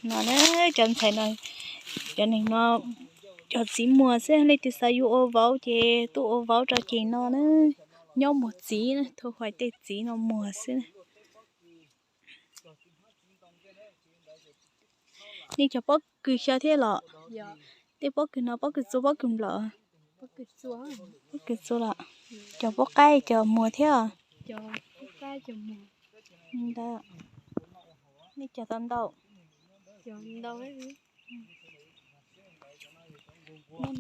No na, cov ntxhais no, cov neeg no, cov txiv muag xwb, leej twg xav yuav ua vauv ces tuaj ua vauv rau ces no na, nyob muag txiv na, thu hois tej txiv no muag xwb. Nej cog pob kws xyaw thiab los? Tej pob kws no pob kws txua pob kws nplaum? Pob kws txua los? Cog pob qaib cog muag thiab? Ntawd, nej cog tau ntau? Hnub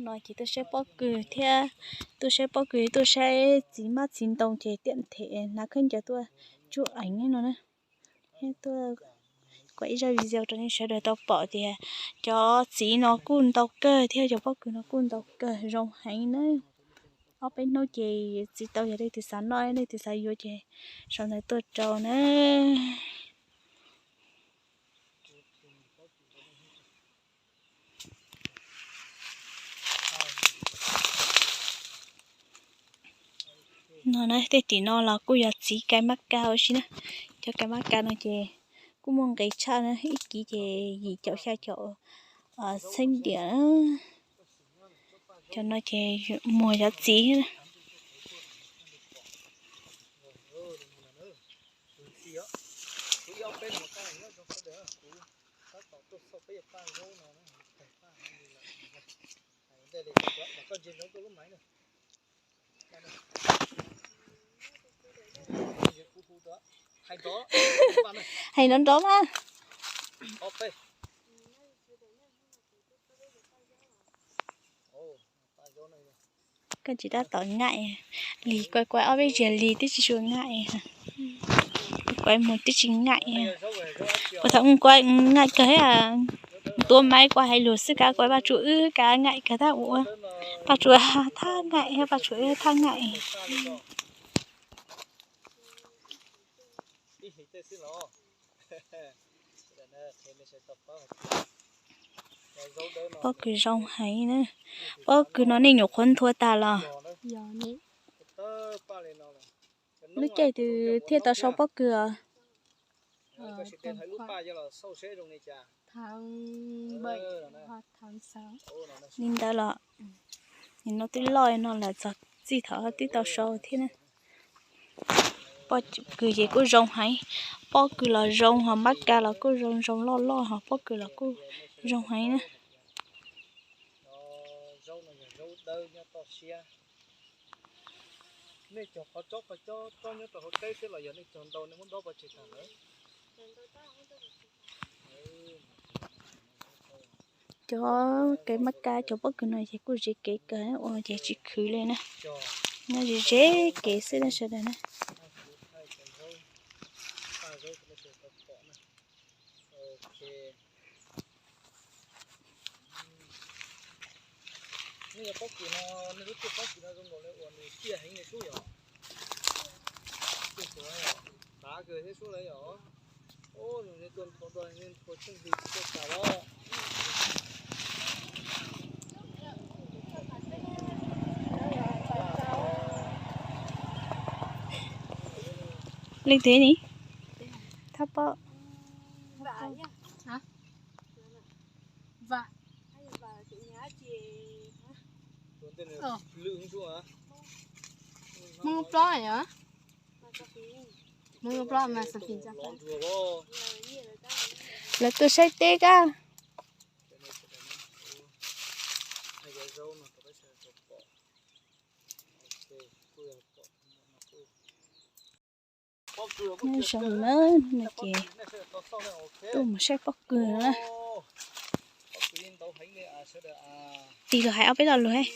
no ces tuaj saib pob kws thiab, tuaj saib pob kws, tuaj saib txiv mab txiv ntoo ces tiam them hnav khaub ncaws tuaj tsuj eev no na. Tuaj kom ib zaj video rau nej sawv daws tau pom tias cov txiv no kuj ntau kawg thiab cov pob kws no kuj ntau kawg zoo heev na. Ob peb hnub ces txiv tau, yog leej twg xav noj leej twg xav yuav ces sau ntawv tuaj rau na. No na, tej tim no los kuj yog txiv kais mab kas ua si na. Cov kais mab kas no ces kuj muaj nqis tshaj na, ib kiv ces yim caum xya caum txheeb diam. Cov no ces muag cov txiv na. Hais nrov nrov mas. Koj tsis tab tom ngaim, lig kuaib kuaib ob peb zaug lig twb tsis tshua ngaim, kuaib mus twb tsis ngaim. Ua thaum kuaib ngaim kawg thiab, tuav maiv kuaib hais lus xwb, kav kuaib Paj Tsum wb kav ngaim kawg thiab ua, Paj Tsum thaj ngaim, Paj Tsum wb thaj ngaim. Pob kws zoo heev na. Pob kws no nej nyuam qhuav nthua tag los? Lub caij twg thiaj tau sau pob kws os? Li ntawd los, nim no twb loj no lawm, txog txij thaum twb tau sau thiab na. Pob kws ces kuj zoo heev, pob kws los zoo ho mab kas los kuj zoo, zoo loj loj ho pob kws los kuj zoo heev na. Cov kev mab kas cov pob kws no ces kuj ze kev kawg, ua ces tsis khwv li na. Nyob ze ze kev xwb na sawv daws na. Nej cov pob kws no, nej lub tiaj pob kws no zoo nkaus li uas nws ciaj heev li sub yom. Tav kawg thiab sub lawm yom. Nws tuaj nthua dua, nthua tsheej hli tsis tuaj tas los. Leej twg ni? Thab pob. Lwm, Hmoob lub plob yom. Hmoob lub plob mas xav fim tso. Lawv tuaj saib teb kab. Nyob zoo na, no ces tuaj mus saib pob kws na. Tig los hais ob peb lo lus.